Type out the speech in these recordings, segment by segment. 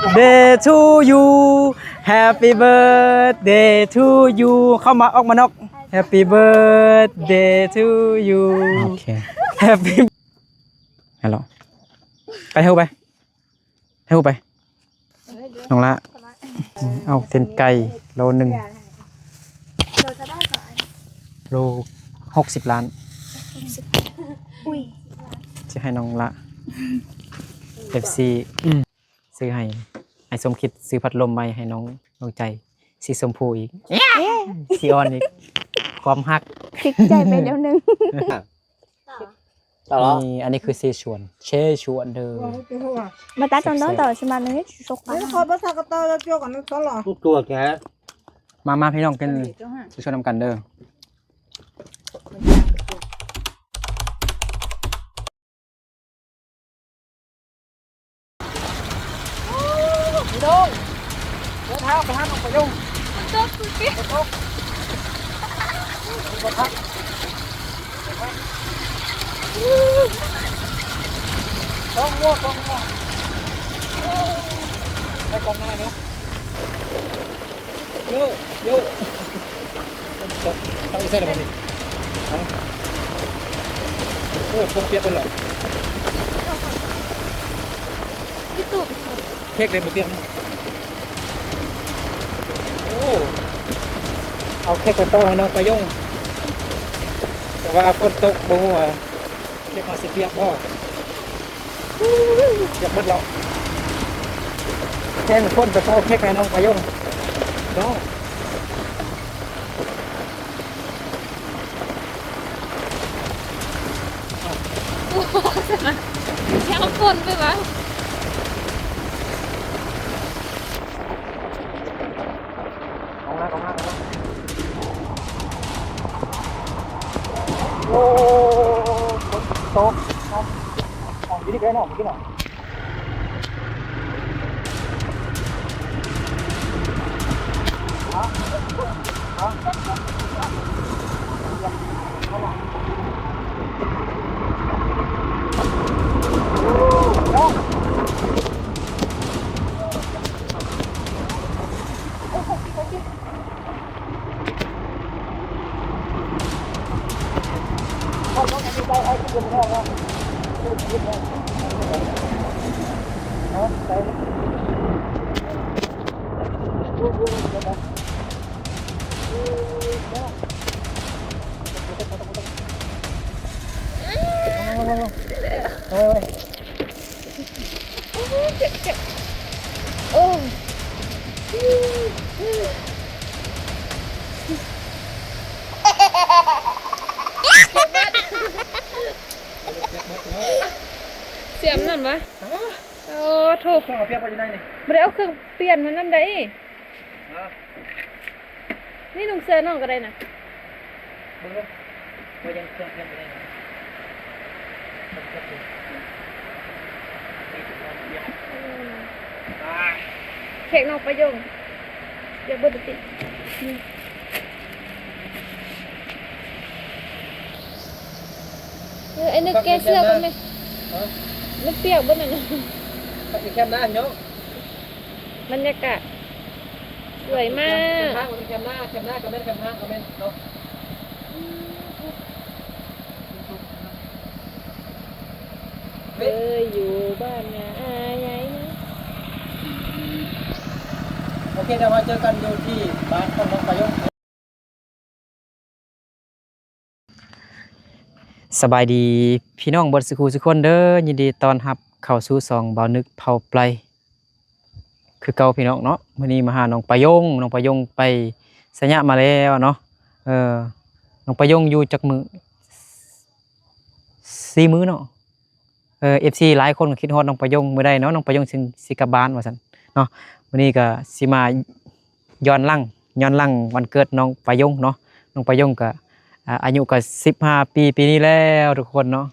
Day to you, Happy birthday to you. ເຂົ້າມາ ອອກມານອກ Happy birthday to you. ໂອເຄ Happy ຮັນໂຫຼ ໄປເຮົາໄປ ເຮົາໄປ ນ້ອງລະ ເອົາຕີນໄກ່ໂລໜຶ່ງ ໂລຫົກສິບລ້ານ ອຸ້ຍ ຊິໃຫ້ນ້ອງລະ ເອັຟຊີ ອືມ ຊື້ໃຫ້ ອ້າຍສົມຄິດຊື້ພັດລົມໃໝ່ໃຫ້ນ້ອງ ນ້ອງໃຈ ສີຊົມພູອີກ ເອີ ສີອ່ອນອີກ ຄວາມຮັກ ຕິດໃຈໄປແນວໜຶ່ງ. ນີ້ ອັນນີ້ຄືເຊຊວນ ເຊຊວນເດີ ມາຕັດຕອນ ຕອນຊິມານີ້ ຊົກ ມາ ມາ ພີ່ນ້ອງ ກິນເຊຊວນນຳກັນເດີ. ພີ່ນ້ອງ ເດີນທາງໄປຫານ້ອງປະຍົງ ມັນຕົກ ມັນຕົກ ສອງຫົວ ສອງຫົວ ໄປກ່ອນໜ້າເນາະ. ໂຍ ໂຍ ເອົາໃສ່ລະບັດນີ້ ເອົາ ໂອ້ ຄົນປຽກເບິດແລ້ວ ເຄັກເດ້ບໍ່ປຽກ ໂອ້ ເອົາເຄັກໄປເປົ່າໃຫ້ນ້ອງປະຍົງ ແຕ່ວ່າຝົນຕົກບໍ່ຮູ້ວ່າ ເກັບມາຊິປຽກບໍ່ ປຽກໝົດແລ້ວ ແຂ່ງຄົນໄປເປົ່າເຄັກໃຫ້ນ້ອງປະຍົງເນາະ. ຊິເອົາຝົນໄປວະ ອອກມາ ອອກມາ ອອກມາ ໂອ້ ຝົນຕົກເນາະ ອອກຢູ່ນີ້ກໍໄດ້ເນາະ ເມື່ອກີ້ເນາະ. ໂອ້ ສຽມນັ້ນວະ ໂອ້ໂທ້ ເຄື່ອງເອົາປຽກໄວ້ຢູ່ໃນນີ້ ບໍ່ໄດ້ເອົາເຄື່ອງປ່ຽນມານຳໃດ. ນີ້ນຸ່ງເສື້ອນ້ອງກໍໄດ້ນະ ເບິ່ງເດີ ວ່າຍັງເຄື່ອງເພິ່ນຢູ່ໃນນັ້ນ ແຂກນ້ອງປະຍົງ ຢາກເບິດຕິ ເອີ ໄອ້ນຶກແກ້ເສື້ອກ່ອນແມະ ມັນປຽກເບິດນັ້ນນະ ແຄມໜ້າເນາະ. ບັນຍາກາດສວຍມາກ ແຄມທາງ ແຄມໜ້າ ແຄມໜ້າກໍແມ່ນ ແຄມທາງກໍແມ່ນເນາະ ເຄີຍຢູ່ບ້ານນາອາໃຫຍ່. ໂອເຄ ດຽວເຮົາເຈີກັນຢູ່ທີ່ບ້ານຂອງນ້ອງປະຍົງ. ສະບາຍດີພີ່ນ້ອງເບິດສູ່ຄູ່ສູ່ຄົນເດີ ຍິນດີຕ້ອນຮັບເຂົ້າສູ່ຊ່ອງບ່າວນຶກເຜົ່າໄປ ຄືເກົ່າພີ່ນ້ອງເນາະ. ມື້ນີ້ມາຫານ້ອງປະຍົງ ນ້ອງປະຍົງໄປໄຊຍະມາແລ້ວເນາະ. ເອີ ນ້ອງປະຍົງຢູ່ຈັກມື້? ສີ່ມື້ເນາະ. ເອີ ເອັຟຊີຫຼາຍຄົນກໍຄິດຮອດນ້ອງປະຍົງ ມື້ໃດເນາະ ນ້ອງປະຍົງຊິ ຊິກັບບ້ານວ່າຊັ້ນເນາະ. ມື້ນີ້ກໍຊິມາຍ້ອນຫຼັງ ຍ້ອນຫຼັງວັນເກີດນ້ອງປະຍົງເນາະ. ນ້ອງປະຍົງກໍ ອາ ອາຍຸກໍສິບຫ້າປີ ປີນີ້ແລ້ວທຸກຄົນເນາະ.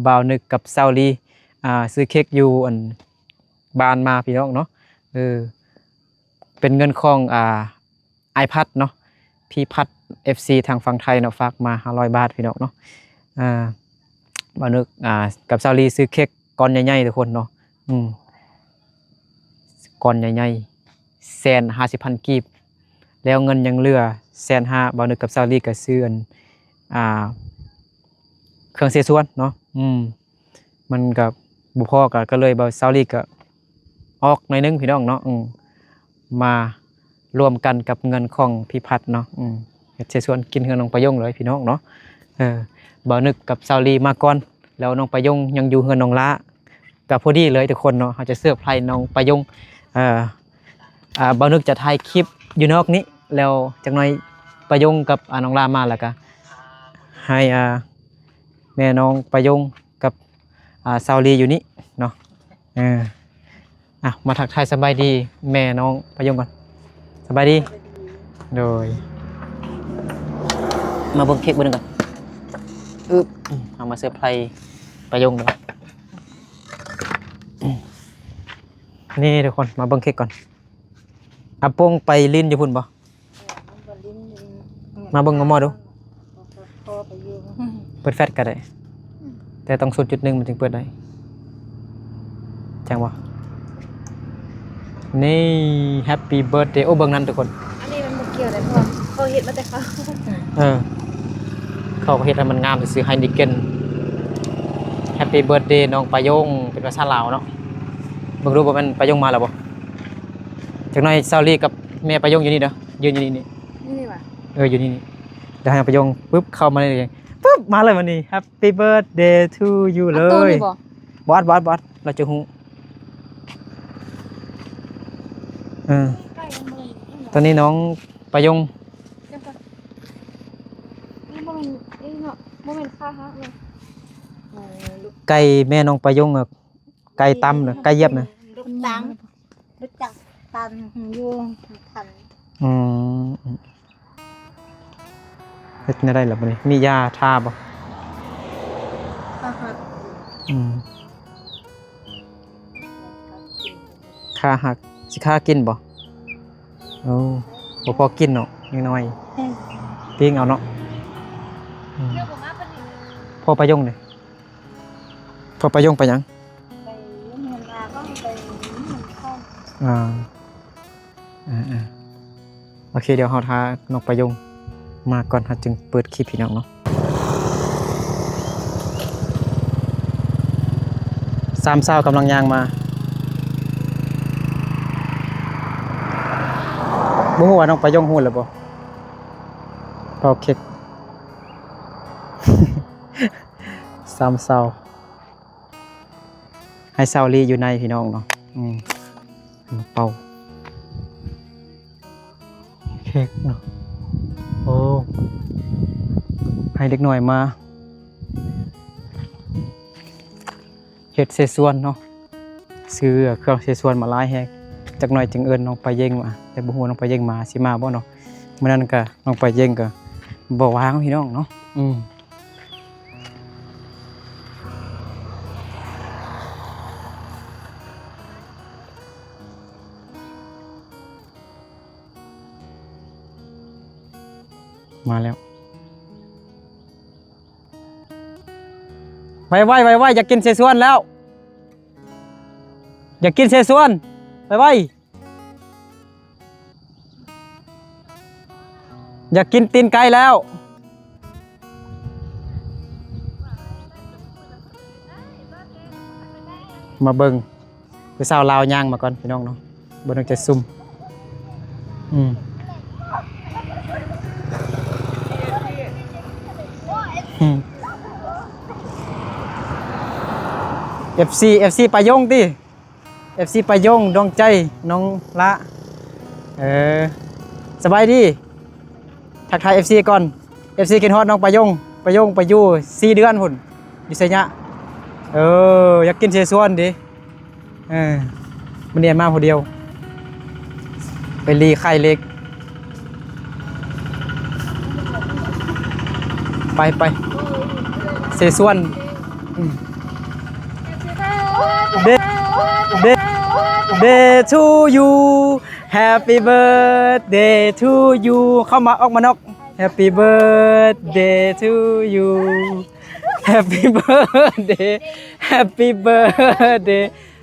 ບ່າວນຶກກັບສາວລີ ອາ ຊື້ເຄັກຢູ່ອັນບ້ານມາພີ່ນ້ອງເນາະ. ເອີ ເປັນເງິນຂອງ ອາ ອ້າຍພັດເນາະ ພີ່ພັດ ເອັຟຊີທາງຝັ່ງໄທເນາະ ຝາກມາຫ້າຮ້ອຍບາດພີ່ນ້ອງເນາະ. ອາ ບ່າວນຶກ ອາ ກັບສາວລີຊື້ເຄັກກ້ອນໃຫຍ່ໆທຸກຄົນເນາະ. ອືມ ເ ກ້ອນໃຫຍ່ໆ ແສນຫ້າສິບພັນກີບ ແລ້ວເງິນຍັງເຫຼືອແສນຫ້າ ບ່າວນຶກກັບສາວລີກໍຊື້ອັນ ອ່າ ເຄື່ອງເສສວນເນາະ ອືມ ມັນກໍບໍ່ພໍ ກໍ ກໍເລີຍບ່າວສາວລີກໍອອກໜ້ອຍໜຶ່ງພີ່ນ້ອງເນາະ ອືມ ມາລວມກັນກັບເງິນຂອງພີ່ພັດເນາະ ອືມ ເຮັດເສສວນກິນເຮືອນນ້ອງປາຍົງເລີຍພີ່ນ້ອງເນາະ ເອີ ບ່າວນຶກກັບສາວລີມາກ່ອນ ແລ້ວນ້ອງປາຍົງຍັງຢູ່ເຮືອນນ້ອງຫຼ້າ ກໍພໍດີເລີຍທຸກຄົນເນາະ ເຮົາຈະເຊີບໄພນ້ອງປາຍົງ ເອີ ອ່າ ບ່າວນຶກຈະຖ່າຍຄລິບຢູ່ນອກນີ້ ແລ້ວຈັກໜ່ອຍປາຍົງກັບ ອ່າ ນ້ອງຫຼ້າມາ ແລ້ວກໍໃຫ້ ອ່າ ແມ່ນ້ອງປາຍົງກັບ ອ່າ ສາວລີຢູ່ນີ້ເນາະ ເອີ ອ່ະ ມາທັກທາຍສະບາຍດີແມ່ນ້ອງປາຍົງກ່ອນ ສະບາຍດີ ໂດຍ ມາເບິ່ງເຄັກເບິ່ງໜຶ່ງກ່ອນ ອຶບ ເຮົາມາເຊີບໄພປາຍົງກ່ອນ ນີ້ທຸກຄົນ ມາເບິ່ງເຄັກກ່ອນ ອາປົງໄປຫຼິ້ນຢູ່ພຸ້ນບໍ່? ມາເບິ່ງກັບໝໍດູ ພໍໄປຢູ່ ເປີດແຟລດກໍໄດ້ ອືມ ແຕ່ຕ້ອງສູນຈຸດໜຶ່ງມັນຈຶ່ງເປີດໄດ້ ຈັ່ງບໍ່? ນີ້ Happy Birthday ໂອ້ ເບິ່ງນັ້ນທຸກຄົນ ອັນນີ້ມັນບໍ່ກ່ຽວເດ້ ເພາະວ່າເຂົາເຮັດມາແຕ່ເຂົາ ເອີ ເຂົາກໍເຮັດໃຫ້ມັນງາມຊື່ໆ Heineken Happy Birthday ນ້ອງປາຍົງ ເປັນພາສາລາວເນາະ ເບິ່ງດູ ບໍ່ແມ່ນປາຍົງມາແລ້ວບໍ່? ຈັກໜ່ອຍສາວລີກັບແມ່ປາຍົງຢູ່ນີ້ເດີ ຢືນຢູ່ນີ້ ນີ້ ນີ້ຫວາ? ເອີ ຢູ່ນີ້ ນີ້ ດຽວໃຫ້ປາຍົງປຶບ ເຂົ້າມານີ້ປຶບ ມາເລີຍບັດນີ້ Happy birthday to you ເລີຍ ບໍ່ອັດ ບໍ່ອັດ ບໍ່ອັດ ລາວຈະຮູ້ ເອີ ຕອນນີ້ນ້ອງປາຍົງ ນີ້ບໍ່ແມ່ນ ນີ້ເນາະ ບໍ່ແມ່ນຂາຫັກເນາະ ເອີ ໄກ່ແມ່ນ້ອງປາຍົງ ເອີ ໄກ່ຕຳນະ ໄກ່ຢຽບນະ ລົດຕັງ ລົດຈັກຕັນຢູ່ທັນ ອືມ ເຮັດແນວໃດລະບັດນີ້ ມີຢາທາບໍ່? ອືມ ຂາຫັກ ຊິຂາກິນບໍ່? ໂອ້ ບໍ່ພໍກິນເນາະ ນ້ອຍໆ ປີ້ງເອົາເນາະ ອືມ ພໍ່ປາຍົງເດ? ພໍ່ປາຍົງໄປຫຍັງ? ໄປໂຮງຮຽນມາກໍໄປ ອ່າ ອ່າໆ ໂອເຄ ດຽວເຮົາຖ້ານ້ອງປາຍົງມາກ່ອນ ເຮົາຈຶ່ງເປີດຄລິບ ພີ່ນ້ອງເນາະ ສາມສາວກຳລັງຍ່າງມາ ບໍ່ຮູ້ວ່ານ້ອງປາຍົງຮູ້ແລ້ວບໍ່? ເປົ່າເຄັກ ສາມສາວ ໃຫ້ສາວລີຢູ່ໃນ ພີ່ນ້ອງເນາະ ອືມ ມາເປົ່າເຄັກເນາະ ໂອ້ ໃຫ້ເດັກນ້ອຍມາເຮັດເສສວນເນາະ ຊື້ເຄື່ອງເສສວນມາຫຼາຍແຮງ ຈັກໜ່ອຍຈຶ່ງເອີ້ນນ້ອງປາເຢັງມາ ແຕ່ບໍ່ຮູ້ວ່ານ້ອງປາເຢັງມາ ຊິມາບໍ່ເນາະ ມື້ນັ້ນກະນ້ອງປາເຢັງກະບໍ່ວ່າງ ພີ່ນ້ອງເນາະ ອືມ. ມາແລ້ວ ໄວໆ ໄວໆ ຢາກກິນເສສວນແລ້ວ ຢາກກິນເສສວນ ໄວໆ. ຢາກກິນຕີນໄກ່ແລ້ວ ມາເບິ່ງຜູ້ສາວລາວຍ່າງມາກ່ອນ ພີ່ນ້ອງເນາະ ເບິ່ງຈະຊຸ່ມ ອືມ ອືມ ເອັຟຊີ ເອັຟຊີປາຍົງຕິ? ເອັຟຊີປາຍົງ ດວງໃຈ ນ້ອງລະ ເອີ ສະບາຍດີ ທັກທາຍເອັຟຊີກ່ອນ ເອັຟຊີຄິດຮອດນ້ອງປາຍົງ ປາຍົງໄປຢູ່ສີ່ເດືອນພຸ້ນ ຢູ່ໄຊຍະ ເອີ ຢາກກິນເສສວນເດ ເອີ ມື້ນີ້ມາຜູ້ດຽວ ໄປລີ້ໄຂ່ເຫຼັກ ໄປ ໄປ ເສສວນ ອືມ Day Day Day to you Happy birthday to you ເຂົ້າມາ ອອກມານອກ Happy birthday to you Happy birthday Happy birthday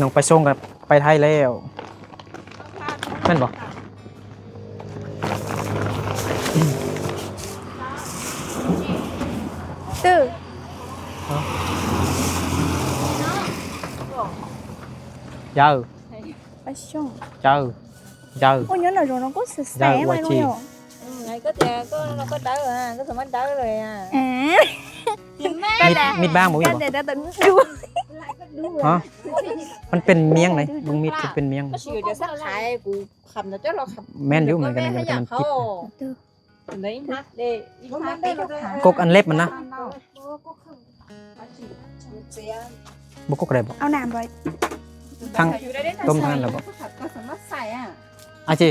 ນ້ອງໄປສົ່ງກັບໄປໄທແລ້ວ ແມ່ນບໍ່? ເອີ ເຈົ້າ ໄປສົ່ງ ເຈົ້າ ເຈົ້າ ໂອ້ຍ ຍ້ອນເຮົາ ນ້ອງກໍແຊະ ເຈົ້າ ໄວ້ ວ່າ ນ້ອງ ຈີ ເອີ ໄງກໍແຕ່ກໍ ນ້ອງກໍເດີ ອ່າ ກໍສາມາດເດີເລີຍ ອ່າ ເອີ ມີດ ມີດບາງບໍ່? ມີບໍ່? ຮະ? ມັນເປັນມຽງໃດ ເບິ່ງມີດເປັນມຽງ ກໍຊິເອົາສັກຂາຍ ກູຄຳນະເຈົ້າ ລາວຄຳ ແມ່ນຢູ່ ມັນກໍ ມັນກໍຕິດ ກົກອັນເລັບມັນນະ ບໍ່ກົກໄດ້ບໍ່? ເອົານ້ຳບໍ່? ທັງຕົ້ມທັງນັ້ນແລ້ວບໍ່? ກໍສາມາດໃສ່ ອາຈີ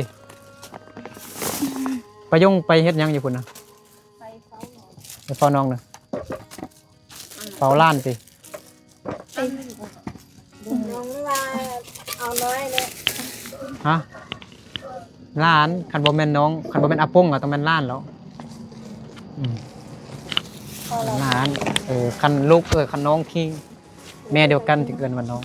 ປາຍົງໄປເຮັດຫຍັງຢູ່ພຸ້ນນະ? ໄປເຝົ້ານ້ອງ ໄປເຝົ້ານ້ອງນະ ເຝົ້າຫຼານຕິ? ນ້ອງວ່າເອົານ້ອຍເດ້ ຮະ? ຫຼານ ຄັນບໍ່ແມ່ນນ້ອງ ຄັນບໍ່ແມ່ນອາປົງກໍຕ້ອງແມ່ນຫຼານແລ້ວ ອືມ ຫຼານ ເອີ ຄັນລູກ ເອີ ຄັນນ້ອງທີ່ແມ່ດຽວກັນຈຶ່ງເອີ້ນວ່ານ້ອງ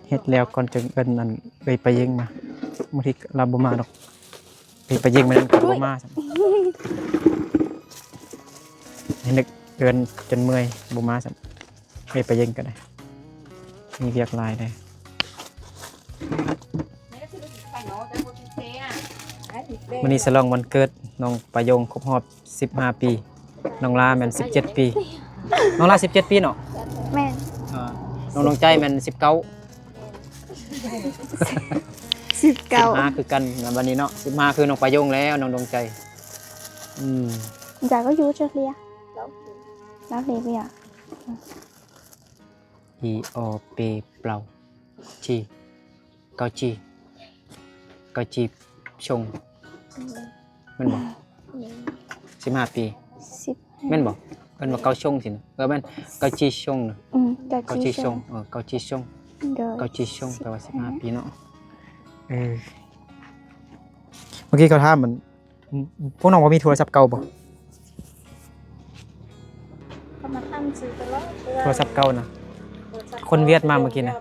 ເຮັດແລ້ວກ່ອນຈຶ່ງເອີ້ນອັນເອື້ອຍປາເຢັງມາ ບາງທີລາວບໍ່ມາດອກ ເອື້ອຍປາເຢັງມານັ້ນກໍບໍ່ມາຊ້ຳ ເຮັດເດີນຈົນເມື່ອຍບໍ່ມາຊ້ຳ ເອື້ອຍປາເຢັງກໍໄດ້ ມີວຽກຫຼາຍເດ້. ມື້ນີ້ສະຫຼອງວັນເກີດນ້ອງປາຍົງຄົບຮອບສິບຫ້າປີ ນ້ອງລາແມ່ນສິບເຈັດປີ ນ້ອງລາສິບເຈັດປີເນາະ ແມ່ນ ອ່າ ນ້ອງດວງໃຈແມ່ນສິບເກົ້າ ສິບເກົ້າ ສິບຫ້າຄືກັນນະ ບັດນີ້ເນາະ ສິບຫ້າຄືນ້ອງປາຍົງແລ້ວ ນ້ອງດວງໃຈ ອືມ ຈາກກໍຢູ່ເຈົ້າເລຍ ລາວເລຍ ອີ ອໍ ເປ ເປົ່າ ຈີ ເກົາຈີ ເກົາຈີຊົງ ແມ່ນບໍ່? ສິບຫ້າປີ ສິບ ແມ່ນບໍ່? ເອີ້ນວ່າເກົາຊົງຊີ້ນະ ເອີ ແມ່ນ ເກົາຈີຊົງນະ ອືມ ເກົາຈີຊົງ ເອີ ເກົາຈີຊົງ ໂດຍ ເກົາຈີຊົງ ສິບຫ້າ ແປວ່າສິບຫ້າປີເນາະ ເອີ ເມື່ອກີ້ເຂົາຖາມມັນ ອືມ ພວກນ້ອງບໍ່ມີໂທລະສັບເກົ່າບໍ່? ເຂົາມາຖາມຊື້ຕະຫຼອດ ໂທລະສັບເກົ່ານະ ຄົນຫວຽດມາເມື່ອກີ້ນະ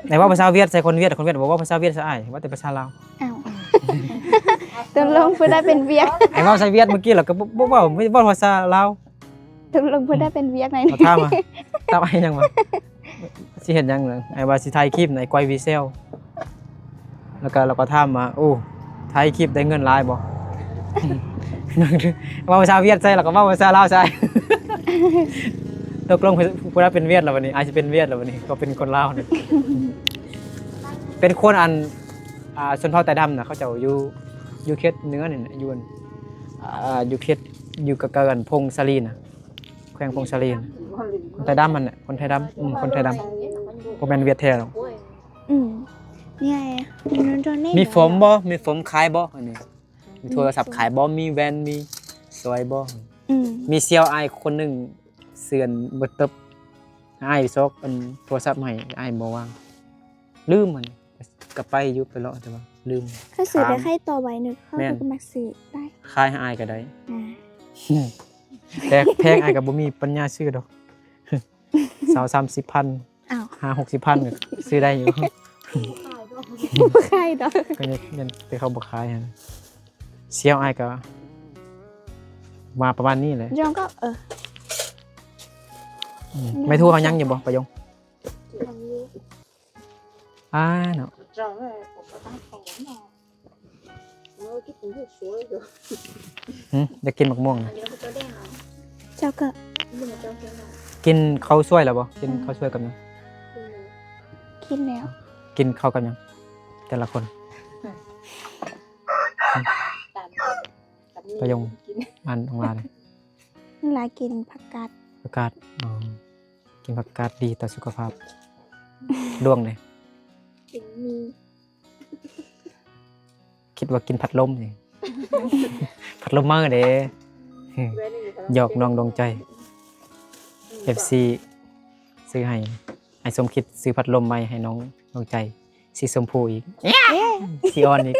ໄດ້ເວົ້າພາສາຫວຽດໃສ່ຄົນຫວຽດ ຄົນຫວຽດບໍ່ເວົ້າພາສາຫວຽດໃສ່ອ້າຍ ເວົ້າແຕ່ພາສາລາວ ອ້າວ ຕົກລົງຜູ້ໃດເປັນຫວຽດ ໄອ້ເວົ້າໃສ່ຫວຽດເມື່ອກີ້ ແລ້ວກໍບໍ່ ບໍ່ເວົ້າ ເວົ້າພາສາລາວ ຕົກລົງຜູ້ໃດເປັນຫວຽດໃນນີ້ ເຂົາຖາມວ່າ ຖາມອ້າຍຫຍັງວ່າ ຊິເຮັດຫຍັງ? ອ້າຍວ່າຊິຖ່າຍຄລິບໃນກ້ອຍວີແຊວ ແລ້ວກໍລາວກໍຖາມວ່າ ໂອ້ ຖ່າຍຄລິບໄດ້ເງິນຫຼາຍບໍ່? ເວົ້າພາສາຫວຽດໃສ່ ແລ້ວກໍເວົ້າພາສາລາວໃສ່ ຕົກລົງຜູ້ໃດເປັນຫວຽດລະບັດນີ້ ອາດຊິເປັນຫວຽດລະບັດນີ້ ກໍເປັນຄົນລາວນີ້ ເປັນຄົນອັນ ອ່າ ຊົນເຜົ່າໄຕດຳນະ ເຂົາເຈົ້າຢູ່ ຢູ່ເຂດເໜືອນີ້ນະ ຢູ່ອັນ ອ່າ ຢູ່ເຂດ ຢູ່ໃກ້ໆ ອັນ ຜົ້ງສາລີນະ ແຂວງຜົ້ງສາລີນະ ຄົນໄທດຳຫັ້ນແຫຼະ ຄົນໄທດຳ ອືມ ຄົນໄທດຳ ບໍ່ແມ່ນຫວຽດແທ້ດອກ ອືມ ມີໂຟມບໍ່? ມີໂຟມຂາຍບໍ່? ອັນນີ້ ມີໂທລະສັບຂາຍບໍ່? ມີແວ່ນ ມີສາຍບໍ່? ອືມ ມີສ່ຽວອ້າຍຄົນໜຶ່ງ ເຊື່ອນບໍ່ເຕີບ ອ້າຍຊອກອັນໂທລະສັບໃຫ້ ອ້າຍບໍ່ວ່າງ ລືມມັນ ກໍໄປຢູ່ໄປເລາະ ແຕ່ວ່າລືມ ຂ້ອຍຊື້ໄດ້ ຂາຍຕໍ່ໃບໜຶ່ງ ຂ້ອຍກໍມັກຊື້ໄດ້ ຂາຍໃຫ້ອ້າຍກໍໄດ້ ແຕ່ແພງອ້າຍກໍບໍ່ມີປັນຍາຊື້ດອກ ຊາວ ສາມສິບພັນ ອ້າວ ຫ້າຫົກສິບພັນກໍຊື້ໄດ້ຢູ່ ບໍ່ຂາຍດອກ ກໍຍັງ ຍັງ ແຕ່ເຂົາບໍ່ຂາຍຫັ້ນ ສ່ຽວອ້າຍກໍວ່າປະມານນີ້ແຫຼະ ຍອງກໍ ເອີ ອືມ ແມ່ທູເຮົາຍັງຢູ່ບໍ່ປາຍົງ? ອ່າເນາະ ຫຶ ຢາກກິນໝາກມ່ວງ ເຈົ້າກໍກິນເຂົ້າສວຍແລ້ວບໍ່? ກິນເຂົ້າສວຍກັບຫຍັງ? ກິນແລ້ວ ກິນເຂົ້າກັບຫຍັງແຕ່ລະຄົນ? ປາຍົງ ອັນ ອອງລາ ຫຼາຍກິນຜັກກາດ ຜັກກາດ ອໍ ກິນຜັກກາດດີຕໍ່ສຸຂະພາບ ດວງເດ? ກິນໝີ່ ຄິດວ່າກິນພັດລົມນີ້ ພັດລົມເມີເດ້ ຫຍອກນ້ອງດວງໃຈ ເອັຟຊີ ຊື້ໃຫ້ ອ້າຍສົມຄິດຊື້ພັດລົມໃໝ່ໃຫ້ນ້ອງດວງໃຈ ສີຊົມພູອີກ ເອີ ສີອ່ອນອີກ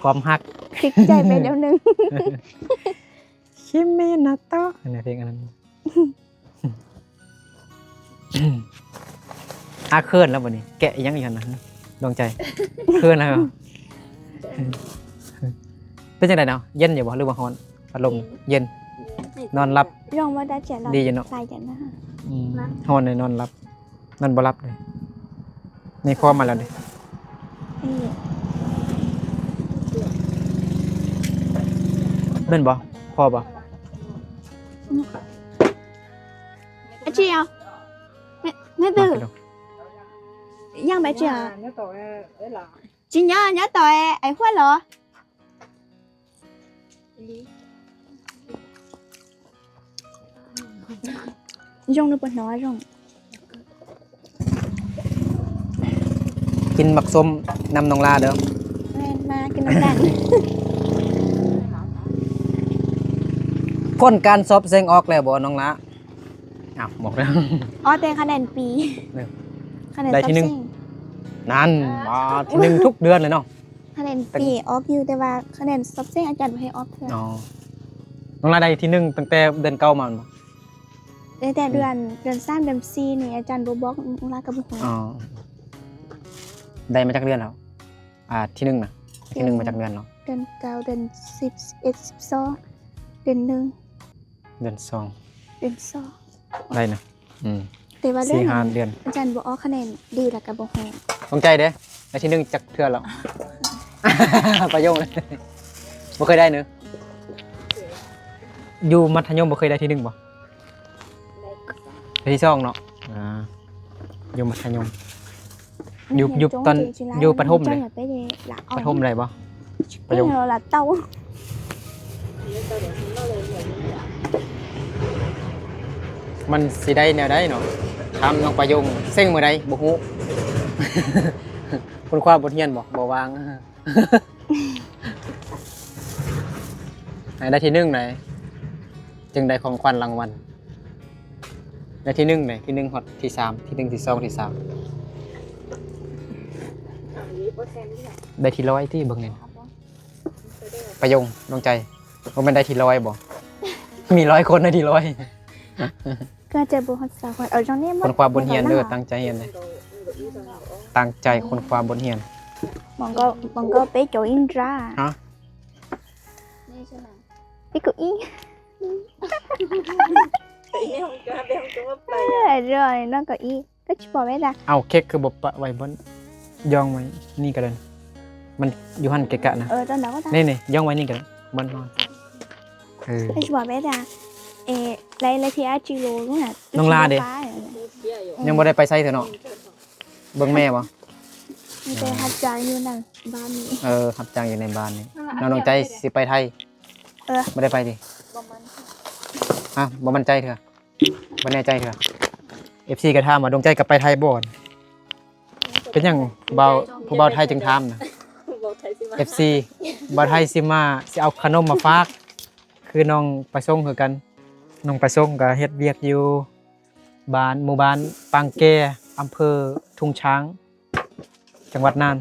ຄວາມຮັກ ຕິດໃຈໄປແນວໜຶ່ງ. ຄິມິນາໂຕະ ອັນນັ້ນເພງອັນນັ້ນ. ອາ ເຂີນແລ້ວບັດນີ້ ແກະອີ່ຫຍັງຢູ່ຫັ້ນນະ ດວງໃຈ? ເຂີນແລ້ວ ເປັນຈັ່ງໃດເນາະ? ເຢັນຢູ່ບໍ່ ຫຼືວ່າຮ້ອນ? ພັດລົມເຢັນ ນອນຫຼັບ ດີຢູ່ເນາະ? ອືມ ຮ້ອນເລີຍນອນຫຼັບ ນອນບໍ່ຫຼັບເລີຍ. ນີ້ພໍມາແລ້ວນີ້ ແມ່ນບໍ່? ພໍບໍ່? ອາຈີອະ ແມ່ ແມ່ ຍ່າງໄປຈີອະ ຈິນຍາ ຍາຕໍ່ແອ ໄອຫົວຫຼໍ. ຈົ່ງ ໜູປວດຫົວຈົ່ງ. ກິນໝາກສົ້ມນຳນ້ອງລາເດີ. ແມ່ນ ມາກິນນຳກັນ. ຜົນການສອບເສັງອອກແລ້ວບໍ່ນ້ອງລາ? ອ້າວ ບອກແລ້ວ ອໍ ແຕ່ຄະແນນປີ ເອີ ຄະແນນ ໄດ້ທີໜຶ່ງ ສອບເສັງ ນັ້ນ ມາທີໜຶ່ງທຸກເດືອນເລີຍເນາະ. ຄະແນນປີອອກຢູ່ ແຕ່ວ່າຄະແນນສອບເສັງອາຈານບໍ່ໃຫ້ອອກເທື່ອ. ອໍ ນ້ອງລາໄດ້ທີໜຶ່ງຕັ້ງແຕ່ເດືອນເກົ້າມາແມ່ນບໍ່? ໄດ້ແຕ່ເດືອນ ເດືອນສາມ ເດືອນສີ່ນີ້ອາຈານບໍ່ບອກ ນ້ອງລາກໍບໍ່ຮູ້. ອໍ ໄດ້ມາຈັກເດືອນແລ້ວ? ອ່າ ທີໜຶ່ງນະ ທີໜຶ່ງມາຈັກເດືອນເນາະ? ເດືອນເກົ້າ ເດືອນສິບ ສິບເອັດ ສິບສອງ ເດືອນໜຶ່ງ ເດືອນສອງ ເດືອນສອງ ໄດ້ນະ. ອືມ ແຕ່ວ່າເລື່ອງ ສີ່ຫ້າເດືອນ ອາຈານບໍ່ອອກຄະແນນດີແລ້ວກໍບໍ່ຮູ້. ດວງໃຈເດ້ ໄດ້ທີໜຶ່ງຈັກເທື່ອແລ້ວ? ປະໂຫຍກ ບໍ່ເຄີຍໄດ້ເນີ ຢູ່ມັດທະຍົມບໍ່ເຄີຍໄດ້ທີໜຶ່ງບໍ່? ໄດ້ທີສອງເນາະ. ອ່າ ຢູ່ມັດທະຍົມ ຢູ່ ຢູ່ຕອນ ຢູ່ປະຖົມເດ້ ປະຖົມໄດ້ບໍ່? ປະໂຫຍກ ມັນຊິໄດ້ແນວໃດເນາະ? ຖາມນ້ອງປະໂຫຍກ ເສັງມື້ໃດບໍ່ຮູ້. ຄົ້ນຄວ້າບົດຮຽນບໍ່? ບໍ່ວ່າງ. ໃຫ້ໄດ້ທີໜຶ່ງໃດ ຈຶ່ງໄດ້ຂອງຂວັນລາງວັນ. ໄດ້ທີໜຶ່ງໃດ ທີໜຶ່ງຮອດທີສາມ ທີໜຶ່ງ ທີສອງ ທີສາມ ໄດ້ທີຮ້ອຍຕິ ເບິ່ງແນ່. ປະໂຫຍກ ດວງໃຈ ບໍ່ແມ່ນໄດ້ທີຮ້ອຍບໍ່? ມີຮ້ອຍຄົນໄດ້ທີຮ້ອຍ. ກໍຈະບໍ່ຮອດຊາວຄົນ. ເອົາຈັ່ງນີ້ ຄົ້ນຄວ້າບົດຮຽນເດີ ຕັ້ງໃຈຮຽນເດີ ຕັ້ງໃຈຄົ້ນຄວ້າບົດຮຽນ. ມັນກໍ ມັນກໍໄປໂຈອິນດຣາ ຮະ? ໄປເກົ້າອີ. ເອີ ດອຍ ນ້ອງເກົ້າອີ. ເອົາ ເຄັກຄືບໍ່ປະໄວ້ບ່ອນ ຢ່ອງໄວ້ນີ້ກໍໄດ້ ມັນຢູ່ຫັ້ນເກະກະນະ. ເອີ ຕອນນັ້ນກໍໄດ້ ນີ້ໆ ຢ່ອງໄວ້ນີ້ກໍໄດ້ ບ່ອນ ເອີ ເອີ ນ້ອງລາເດ້ ຍັງບໍ່ໄດ້ໄປໃສເທື່ອເນາະ. ເບິ່ງແມ່ບໍ່? ມີແຕ່ຮັບຈ້າງຢູ່ນັ້ນ ບ້ານນີ້. ເອີ ຮັບຈ້າງຢູ່ໃນບ້ານນີ້. ນ້ອງ ນ້ອງໃຈຊິໄປໄທ? ເອີ ບໍ່ໄດ້ໄປຕິ? ບໍ່ໝັ້ນ ຮະ? ບໍ່ໝັ້ນໃຈເທື່ອ? ບໍ່ແນ່ໃຈເທື່ອ. ເອັຟຊີກໍຖາມວ່າ ດວງໃຈກັບໄປໄທບໍ່? ເປັນຫຍັງຜູ້ບ່າວ ຜູ້ບ່າວໄທຈຶ່ງຖາມນະ? ເອັຟຊີ ບ່າວໄທຊິມາ ຊິເອົາຂະໜົມມາຝາກ ຄືນ້ອງປະສົງຄືກັນ. ນ້ອງປະສົງກໍເຮັດວຽກຢູ່ບ້ານ ໝູ່ບ້ານປາງແກ ອຳເພີທຸງຊ້າງ ຈັງຫວັດນ່ານ.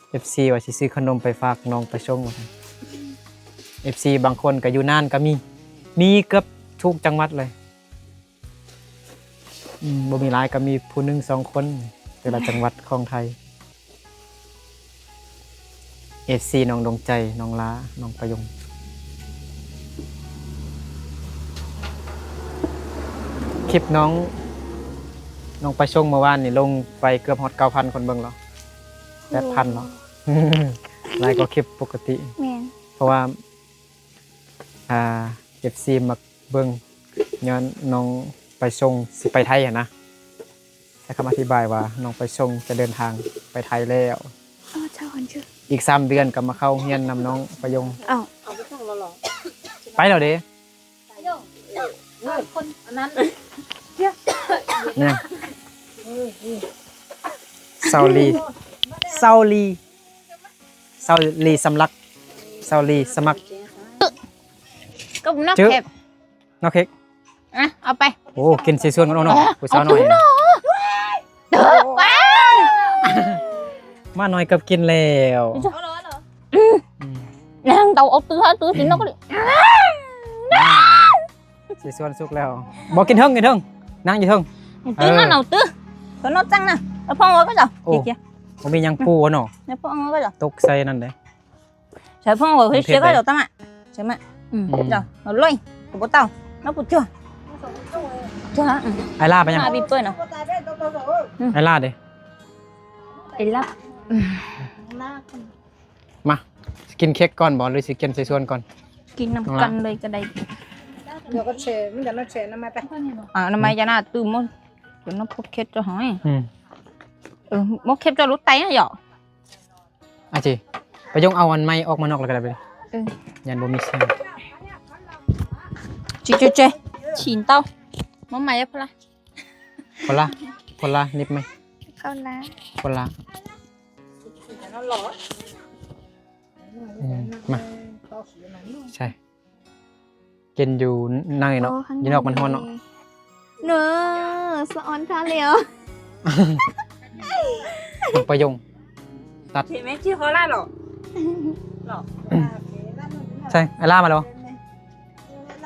ເອັຟຊີວ່າຊິຊື້ຂະໜົມໄປຝາກນ້ອງປະສົງວ່າຊັ້ນ. ເອັຟຊີບາງຄົນກໍຢູ່ນ່ານກໍມີ ມີເກືອບທຸກຈັງຫວັດເລີຍ. ອືມ ບໍ່ມີຫຼາຍ ກໍມີຜູ້ໜຶ່ງສອງຄົນ ແຕ່ລະຈັງຫວັດຂອງໄທ. ເອັຟຊີ ນ້ອງດວງໃຈ ນ້ອງລາ ນ້ອງປະຍົງ. ຄລິບນ້ອງ ນ້ອງປະສົງເມື່ອວານນີ້ລົງໄປເກືອບຮອດເກົ້າພັນຄົນເບິ່ງແລ້ວ ແປດພັນແລ້ວ. ໂອ້ ຫຼາຍກວ່າຄລິບປົກກະຕິ. ແມ່ນ ເພາະວ່າ ອ່າ ເອັຟຊີມັກເບິ່ງ ຍ້ອນນ້ອງປະສົງຊິໄປໄທຫັ້ນນະ. ໃຊ້ຄຳອະທິບາຍວ່າ ນ້ອງປະສົງຈະເດີນທາງໄປໄທແລ້ວ. ອໍ ເຈົ້າ ອັນຊື່ ອີກສາມເດືອນກໍມາເຂົ້າໂຮງຮຽນນຳນ້ອງປະຍົງ. ອ້າວ ໄປແລ້ວເດ້. ອັນນັ້ນ ເຊົາລີ ເຊົາລີ ເຊົາລີສຳລັກ ເຊົາລີສະໝັກ ກໍນອກແຄບ ນອກເຄັກ. ອ່ະ ເອົາໄປ. ໂອ້ ກິນຊິຊວນກັນເນາະ ຜູ້ສາວນ້ອຍ. ເອີ ມາໜ້ອຍກັບກິນແລ້ວ. ເອົາເລີຍ ເອົາເລີຍ. ອືມ ນາງເຕົາເອົາຕື້ຫາຕື້ຊິນົກກໍ ອ່າ ຊິຊວນສຸກແລ້ວ. ບໍ່ ກິນເທິງ ກິນເທິງ ນັ່ງຢູ່ເທິງ. ຕື້ນັ້ນເອົາຕື້ ຕົວນົກຈັງນະ ແລ້ວພໍ່ວ່າກໍເຈົ້າ ໂອ້ ເກຍ ບໍ່ມີຫຍັງປູເນາະ ແລ້ວພໍ່ວ່າກໍເຈົ້າ ຕົກໃສ່ນັ້ນເດ້. ໃສ່ພໍ່ວ່າເຮັດເສຍກໍເຈົ້າຕາມາ ໃສ່ມາ ອືມ ເຈົ້າເອົາເລີຍ ກໍບໍ່ເຕົາ ມາປູຈົວ ຈ້ວ ອືມ ໄອລາໄປຍັງ ມາບີເປີເນາະ ອືມ ໄອລາເດ້ ໄອລາ ມາ ຊິກິນເຄັກກ່ອນບໍ່ ຫຼືຊິກິນເສສວນກ່ອນ? ກິນນຳກັນເລີຍກໍໄດ້ ດຽວກໍແຊ່ ມັນຈະມາແຊ່ນ້ຳໄມ້ໄປ ອ່າ ນ້ຳໄມ້ຈະໜ້າຕື່ມໝົດ ຈົນນ້ຳພົກເຄັດຈະຫອຍ ອືມ ເອີ ໝົກເຄັດຈະຫຼຸດໄຕນະເຈົ້າ ອາຈີ ປະຍົງເອົາອັນໄມ້ອອກມານອກແລ້ວກໍໄດ້ ເອີ ຢ້ານບໍ່ມີສຽງ ຈີເຈ ຊີ້ນເຕົາ ມາໃໝ່ພຸ້ນລະ ຄົນລະ ຄົນລະນິບໄມ້ ຄົນລະ ຄົນລະ ອືມ ມາ ໃສ່ ກິນຢູ່ໃນເນາະ ໂອ້ ຢູ່ນອກມັນຮ້ອນເນາະ ເນີ ສະອອນທ່າແລ້ວ ປະຍົງ ຕັດ ເຫັນໄໝ? ຊື່ເຂົາລະເນາະ ເນາະ ໃສ່ ໄອລາມາແລ້ວ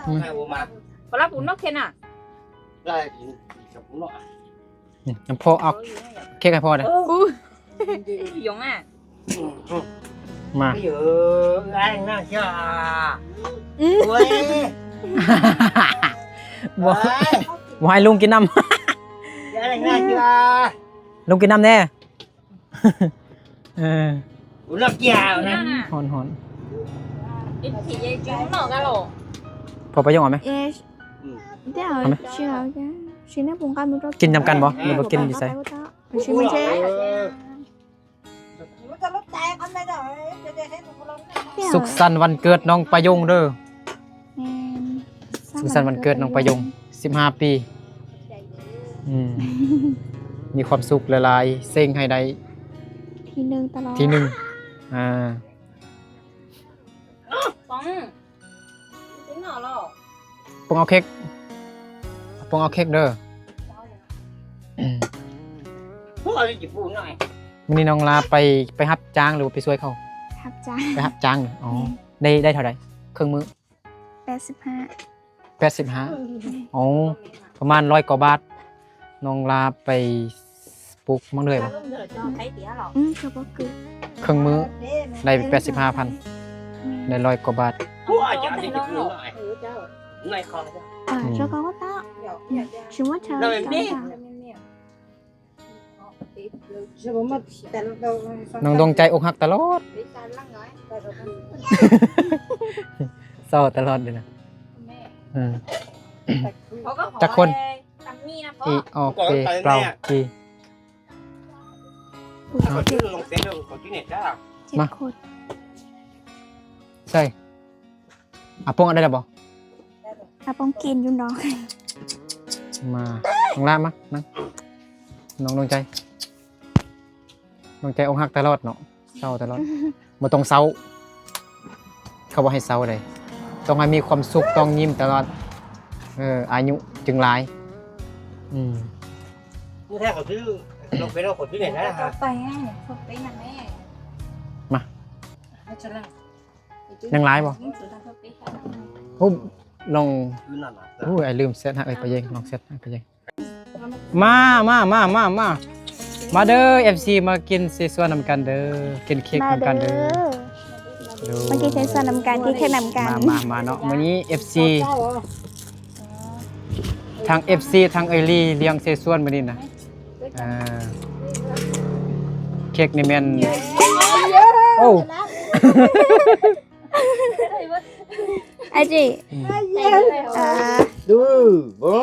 ອືມ ເຂົາລະປຸນເນາະ ເຄັນນະ ລະກິນກັບເນາະ ອືມ ພໍ່ເອົາເຄັກໃຫ້ພໍ່ເດີ້ ເອີ ຢອງອະ ມາ ເອີ ອ້າຍໜ້າເຊື່ອ ອືມ ໂອ້ຍ ບໍ່ ເອີຍ ບໍ່ໃຫ້ລຸງກິນນຳ ອ້າຍໜ້າເຊື່ອ ລຸງກິນນຳແດ່ ເອີ ອຸນະກຽວນະ ຮ້ອນໆ ເອັນທີເອ ຈຸເນາະກະໂລ ພໍປະໂຍງເອົາໄໝ? ເອ ອືມ ດຽວ ເອົາໄໝ? ຊິເອົາ ຊິໃຫ້ປຸງກັນ ກິນນຳກັນບໍ່ ຫຼືວ່າກິນຢູ່ໃສ? ຊິມັນເຈ ສຸກສັນວັນເກີດນ້ອງປະຍົງເດີ້ ແມ່ນ ສຸກສັນວັນເກີດນ້ອງປະຍົງ ສິບຫ້າປີ ອືມ ມີຄວາມສຸກຫຼາຍໆ ເສັງໃຫ້ໄດ້ທີໜຶ່ງຕະຫຼອດ ທີໜຶ່ງ ອ່າ ປອງ ກິນເຂົ້າແລ້ວ ປອງເອົາເຄັກ ປອງເອົາເຄັກເດີ້ ອືມ ມື້ນີ້ນ້ອງລາໄປ ໄປຮັບຈ້າງ ຫຼືວ່າໄປຊ່ວຍເຂົາ? ຮັບຈ້າງ ໄປຮັບຈ້າງ ອໍ ແມ່ນ ໄດ້ ໄດ້ເທົ່າໃດ ເຄິ່ງມື້? ແປດສິບຫ້າ ແປດສິບຫ້າ ໂອ້ ປະມານຮ້ອຍກວ່າບາດ ນ້ອງລາໄປປູກໝາກເດືອຍບໍ່? ອືມ ອືມ ເຄິ່ງມື້ໄດ້ແປດສິບຫ້າພັນ ແມ່ນ ໄດ້ຮ້ອຍກວ່າບາດ ອືມ ນ້ອງດວງໃຈອົກຫັກຕະຫຼອດ ເສົ້າຕະຫຼອດເລີຍນະ ເອີ ຈັກຄົນ? ອີ ອອ ເປ ເປົາ ຈີ ເຈັດຄົນ ໃສ່ ອາປົງໄດ້ແລ້ວບໍ່? ອາປົງກິນຢູ່ນອກ ມາ ນ້ອງລາມາ ນັ່ງ ນ້ອງດວງໃຈ ດວງໃຈອົກຫັກຕະຫຼອດເນາະ ເສົ້າຕະຫຼອດ ບໍ່ຕ້ອງເສົ້າ ເຂົາບໍ່ໃຫ້ເສົ້າເດ້ ຕ້ອງໃຫ້ມີຄວາມສຸກ ຕ້ອງຍິ້ມຕະຫຼອດ ເອີ ອາຍຸຈຶ່ງຫຼາຍ ອືມ ມື້ແທ້ກໍຄື ລົງໄປນອກຄົນທີ່ໄດ້ນະ ໄປນຳແມ່ ມາ ຍັງຫຼາຍບໍ່? ໂອ້ ລອງ ໂອ້ ອ້າຍລືມແຊັດຫາເອື້ອຍປາເຢັງ ລອງແຊັດຫາປາເຢັງ ມາ ມາ ມາ ມາ ມາ ມາເດີ້ ເອັຟຊີ ມາກິນເຊຊວນນຳກັນເດີ້ ກິນເຄັກນຳກັນເດີ້ ມາກິນເຊຊວນນຳກັນ ກິນເຄັກນຳກັນ ມາ ມາ ມາເນາະ ມື້ນີ້ເອັຟຊີ ທັງເອັຟຊີ ທັງເອື້ອຍລີ້ລ້ຽງເຊຊວນມື້ນີ້ນະ ອ່າ ເຄັກນີ້ແມ່ນ ໂອ້ ອາຈີ ອືມ ອ່າ ດື້ບໍ່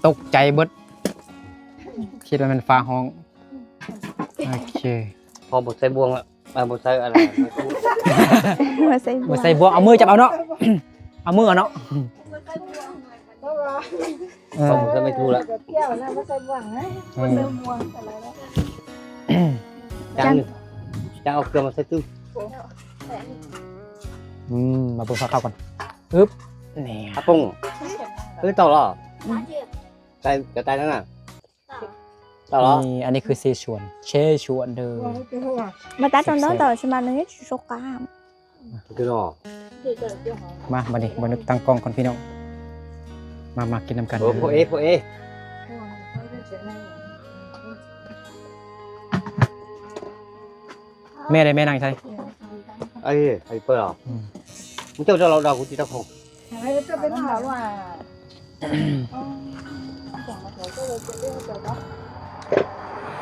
ຕົກໃຈເບິດ ຄິດວ່າແມ່ນຟ້າຮ້ອງ ໂອເຄ ພໍບໍ່ໃສ່ບ່ວງລະ ອ່າ ບໍ່ໃສ່ອັນນັ້ນ ບໍ່ໃສ່ບ່ວງ ບໍ່ໃສ່ບ່ວງ ເອົາມືຈັບເອົາເນາະ ເອົາມືເອົາເນາະ ເອີ ເອົາມືຈັບໄມ້ທູລະ ກ່ຽວນະ ບໍ່ໃສ່ບ່ວງນະ ອືມ ບໍ່ໃສ່ບ່ວງ ຈັ່ງ ຈັ່ງເອົາເຄື່ອງມາໃສ່ຕູ້ ອືມ ມາເບິ່ງຟ້າຂາວກ່ອນ ອຶບ ນີ້ ອາປົງ ຄືເຕົາຫຼໍ ອືມ ໄຕ ກະໄຕນັ້ນນະ. นี่ อันนี้คือเซชวน เซชวนเด้อ มาตัดตอนต้นต่อใช่ไหม นี่ชูกาม มา บัดนี้บ่นึกตั้งกล้องก่อนพี่น้อง มา มากินนำกัน โอ้ โพเอ โพเอ แม่ได้ แม่นั่งใส่ ไอ้ ไอ้เปิ้ลเหรอ อืม มึงเจ้า เจ้าเรา เรา กูจิตเจ้าของ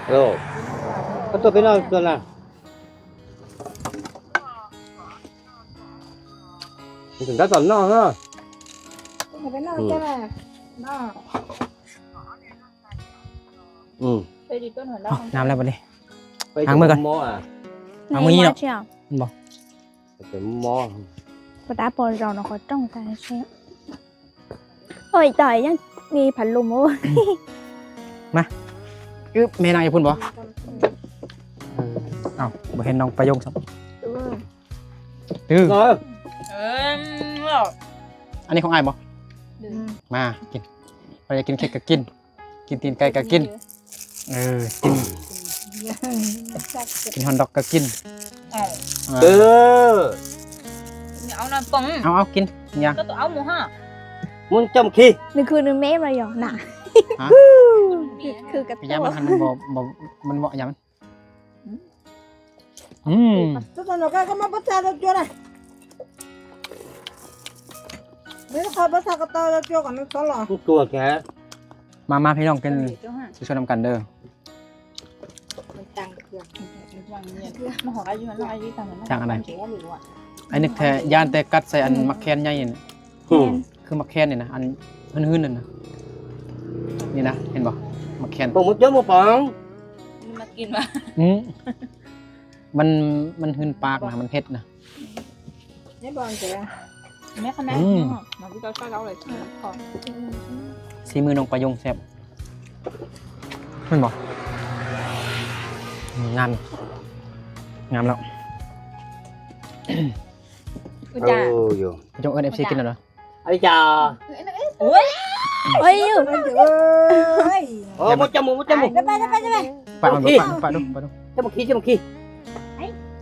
โอ้ ก็ตัวไปนอนตัวน่ะ มันถึงได้ตอนนอนเนาะ อืม ไปดีต้นหัวเราะ น้ำแล้วบัดนี้ ไป ล้างมือก่อน หมออ่ะ ล้างมือนี่เนาะ เห็นบ่ ไปหมอ ปะตาปอเราเนาะ ก็ต้องการใช้ โอ้ย ตาย ยังมีพัดลมโอ้ มา อึ๊บ แม่นั่งอยู่พุ่นบ่ เอ้า บ่เห็นน้องประยงซ้ำ ตื้อ เออ อันนี้ของอ้ายบ่ อืม มา กิน ใครอยากกินเค้กก็กิน กินตีนไก่ก็กิน เออ กิน กินฮอทดอกก็กิน เออ เออ เอาหน่อยป๋อง เอา เอา กิน ยา ก็ต้องเอาหมูฮะ มันจำขี้ นี่คือนึ่งเมมเลยเหรอน่ะ ฮะ คือกระ ยามัน มันบ่ บ่ มันบ่ ยามัน อืม อืม Tao tao nó cái cái mà bắt xa được chưa này. Nếu không bắt xa cái tao được chưa còn nó xóa lò. มันกลัวแก มา มาพี่น้องกิน เดี๋ยวฮะ ช่วยๆนำกันเด้อ มันตังเกลือ มันหอมอายุ มันอายุตัง จังอันไหน มันเสียหรือวะ ไอ้นึกแท้ ย่านแต่กัดใส่อัน อืม หมากแคนใหญ่นี่ อืม คือหมากแคนนี่นะ อันหืนๆนั่นนะ นี่นะ เห็นบ่ หมากแคน ปอง มันเจอหมากปอง มันมากินวะ อืม มัน มันหืนปากนะ มันเผ็ดนะ นี่บอลเสีย แม่คะแนน อืม มาที่เจ้าใส่เราเลย ขอ สีมือน้องประยงแซ่บ แม่นบ่ งาม งามแล้ว อุจจา โอ้โย ประยงเอิ้น เอฟซี กินแล้วเหรอ ไอ้จ่า โอ้ย โอ้ย อยู่ เอ้ย โอ้ มดจมูก มดจมูก ไป ไป ไป ไป ปะมัน ขี้ ปะ ปะดู ปะดู จมูกขี้ จมูกขี้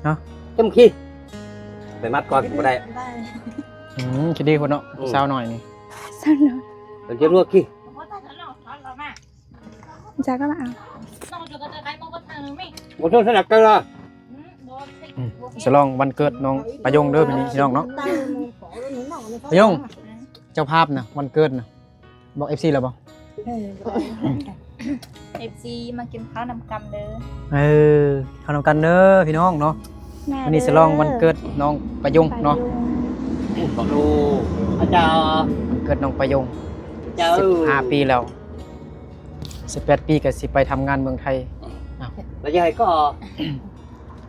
ฮะ จมูกขี้ ไปมัดก่อนบ่ได้ อืม คิดดีคนเนาะ อืม สาวน้อยนี่ สาวน้อย เป็นเจ้าลวกขี้ จักก็มาเอา บ่ต้องสนับกันละ อืม ฉลองวันเกิดน้องประยงเด้อ พี่น้องเนาะ ประยง เจ้าภาพนะ วันเกิดนะ บอก เอฟซี แล้วบ่ เออ เอฟซี มากินข้าวนำกันเด้อ เออ ข้าวนำกันเด้อพี่น้องเนาะ แม่ วันนี้ เด้อ ฉลองวันเกิดน้องประยงเนาะ ประยง ขอดู อาจารย์ วันเกิดน้องประยง เจ้า สิบห้าปีแล้ว สิบแปดปีก็สิไปทำงานเมืองไทย อ้าว แล้วยังไงก็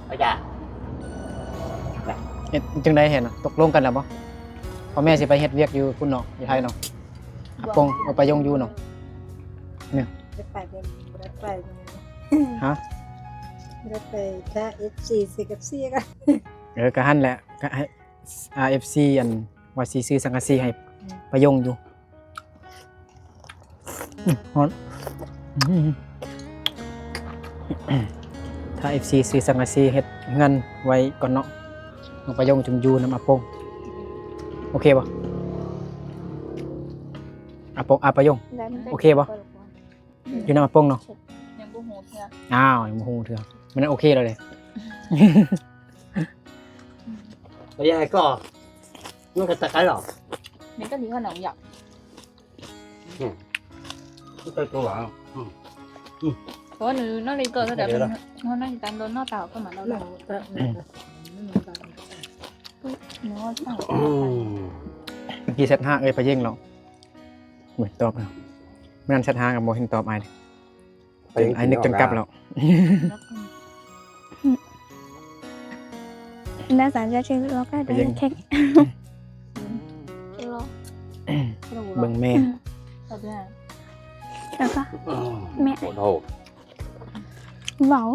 อาจารย์ เฮ็ดจั่งใด๋เห็นน่ะ ตกลงกันแล้วบ่ พ่อแม่สิไปเฮ็ดเวียกอยู่พุ้นเนาะ อยู่ไทยเนาะ อาปง เอาไปยงอยู่เนาะ เนี่ย บ่ได้ไปเด้ บ่ได้ไปเด้ ฮะ บ่ได้ไป ถ้า เอฟซี ซื้อกับเสียก็ เออ ก็หั่นแหละ ก็ให้ อา เอฟซี อัน ว่าสิซื้อสังกะสีให้ อืม ไปยงอยู่ อืม ฮ้อน อืม ถ้า เอฟซี ซื้อสังกะสีเฮ็ดเฮือนไว้ก่อนเนาะ น้องประยงจึงอยู่นำอาปง โอเคบ่ อาปง อาประยง โอเคบ่ อยู่นำอาปงเนาะ ยังบ่ฮู้เทื่อ อ้าว ยังบ่ฮู้เทื่อ มันโอเคแล้วเด้ ไปยังไงก็ มันก็ตะไคร้หรอ มันก็ดีขนาดอยาก อืม มันเป็นตัวหลัง อืม อืม เพราะว่าหนูนั่งเล่นเกินแล้ว เดี๋ยว เดี๋ยว มันนั่งตามโดนหน้าตาก็เหมือนเราเลย อืม เมื่อกี้แชทหาเอ้ยไปเยี่ยงเรา โอ้ย ตอบแล้ว ไม่นั้นแชทหากับบ่เห็นตอบอ้ายเลย ไปเยี่ยง อ้ายนึกจนกลับแล้ว แล้วสารจะชื่อเราก็ ไปเยี่ยง ได้เค้ก เบิ่งแม่ แล้วก็ อืม แม่ โอ้โห ว้าว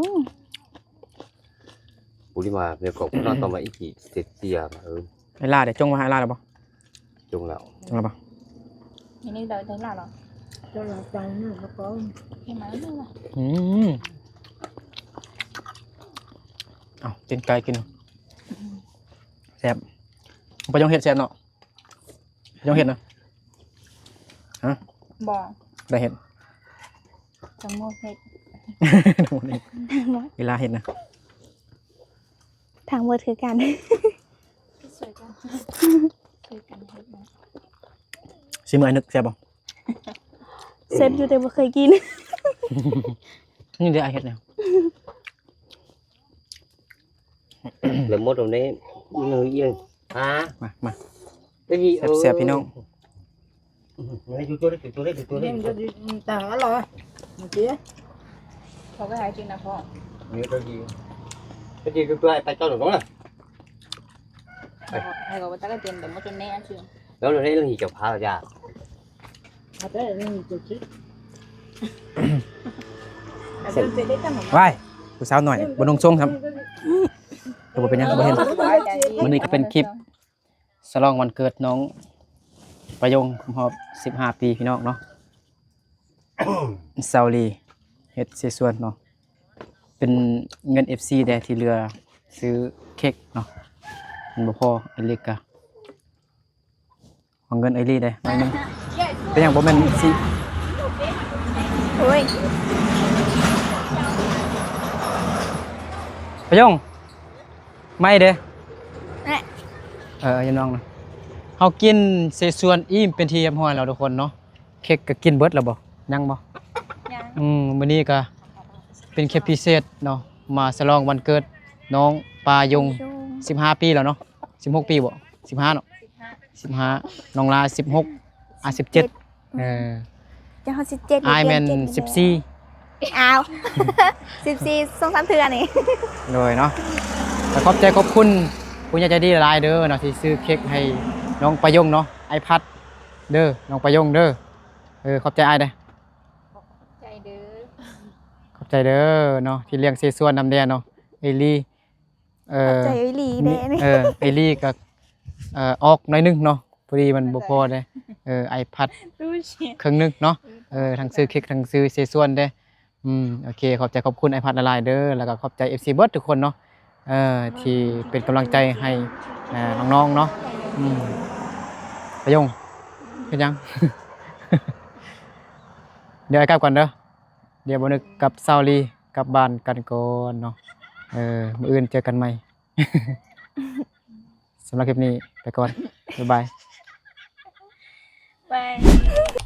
ปุริมาเดี๋ยวก็คุณน้องต้องมาอีกทีเสียเสีย เออ ไอ้ล่าเดี๋ยวจงมาหาไอ้ล่าแล้วบ่ จงแล้ว จงแล้วบ่ อันนี้เราได้ล่าเหรอ ຈະລາຈານນີ້ລະກໍ ເຮັດມາແລ້ວນີ້ລະ ອືມ ເອົາ ຕີນໄກ່ກິນ ແຊບ ປາຍົງເຮັດແຊບເນາະ ປາຍົງເຮັດນະ ຮະ ບໍ່ ໄດ້ເຮັດ ຈະໝົດເຮັດ ເວລາເຮັດນະ ທັງໝົດຄືກັນ ຊ່ວຍກັນ ຊ່ວຍກັນເຮັດນະ ຊີມືອ້າຍນຶກແຊບບໍ່? ແຊບຢູ່ ແຕ່ບໍ່ເຄີຍກິນ ນີ້ເດ້ອ້າຍເຮັດແນວ ແລ້ວໝົດແລ້ວນີ້ ເອີ ມາ ມາ ແຊບໆ ພີ່ນ້ອງ ເຮົາໄປຫາກິນນະພໍ່ ໃຫ້ກໍວ່າຕະກະເຕັນແບບໝົດຈົນແນ່ຊື່ ແລ້ວເຮົາເຮັດເລື່ອງທີ່ເຈົ້າພາລະຈ້າ ວ້າຍ ຜູ້ສາວນ້ອຍບໍ່ນຸ່ງໂສ້ງຊ້ຳ ກໍບໍ່ເປັນຫຍັງ ກໍບໍ່ເຫັນ ມື້ນີ້ກໍເປັນຄລິບ ສະຫຼອງວັນເກີດນ້ອງປາຍົງ ຄົບຮອບສິບຫ້າປີ ພີ່ນ້ອງເນາະ ສາວລີເຮັດເສສວນເນາະ ເປັນເງິນເອັຟຊີແດ່ ທີ່ເຫຼືອຊື້ເຄັກເນາະ ມັນບໍ່ພໍ ເອລິກກະ ຂອງເງິນເອລີເດ້ ໜ້ອຍໜຶ່ງ ເປັນຫຍັງບໍ່ແມ່ນຊິ ໂອ້ຍ ປາຍົງ ໄມ້ເດ້ ແນະ ເອີ ຍາມນ້ອງນະ ເຮົາກິນເສສວນອີ່ມເປັນທີ່ຮຽບຮ້ອຍແລ້ວທຸກຄົນເນາະ ເຄັກກໍກິນເບິດແລ້ວບໍ່? ຍັງບໍ່? ຍັງ ອືມ ມື້ນີ້ກໍເປັນເຄັກພິເສດເນາະ ມາສະຫຼອງວັນເກີດນ້ອງປາຍົງ ປາຍົງ ສິບຫ້າປີແລ້ວເນາະ ສິບຫົກປີບໍ່? ສິບຫ້າເນາະ ສິບຫ້າ ສິບຫ້າ ນ້ອງລາສິບຫົກ ອາ ສິບເຈັດ ເອີ ຈະຮອດສິບເຈັດ ອ້າຍແມ່ນສິບສີ່ ອ້າວ ສິບສີ່ ສອງສາມເທື່ອນີ້ ໂດຍເນາະ ກໍຂອບໃຈຂອບຄຸນຜູ້ໃຫຍ່ໃຈດີຫຼາຍໆເດີເນາະ ທີ່ຊື້ເຄັກໃຫ້ນ້ອງປາຍົງເນາະ ອ້າຍພັດເດີ ນ້ອງປາຍົງເດີ ເອີ ຂອບໃຈອ້າຍເດີ ຂອບໃຈເດີ ຂອບໃຈເດີເນາະ ທີ່ລ້ຽງເສສວນນຳແດ່ເນາະ ເອລີ ເອີ ຂອບໃຈອີ່ຫຼີເດ້ ເອີ ເອລີກໍ ເອີ ອອກໜ້ອຍໜຶ່ງເນາະ ພໍດີມັນບໍ່ພໍເດ້ ເອີ ໄອພັດເຄິ່ງໜຶ່ງເນາະ ເອີ ທັງຊື້ເຄັກທັງຊື້ເສສວນເດ້ ອືມ ໂອເຄ ຂອບໃຈຂອບຄຸນໄອພັດຫຼາຍໆເດີ ແລ້ວກໍຂອບໃຈເອັຟຊີເບິດທຸກຄົນເນາະ ເອີ ທີ່ເປັນກຳລັງໃຈໃຫ້ ເອີ ນ້ອງໆເນາະ ອືມ ປາຍົງ ເຮັດຫຍັງ? ດຽວອ້າຍກັບກ່ອນເດີ ດຽວບໍ່ນຶກກັບສາວລີ ກັບບ້ານກັນກ່ອນເນາະ ເອີ ມື້ອື່ນເຈີກັນໃໝ່ ສຳລັບຄລິບນີ້ໄປກ່ອນ ບາຍບາຍ ບາຍ.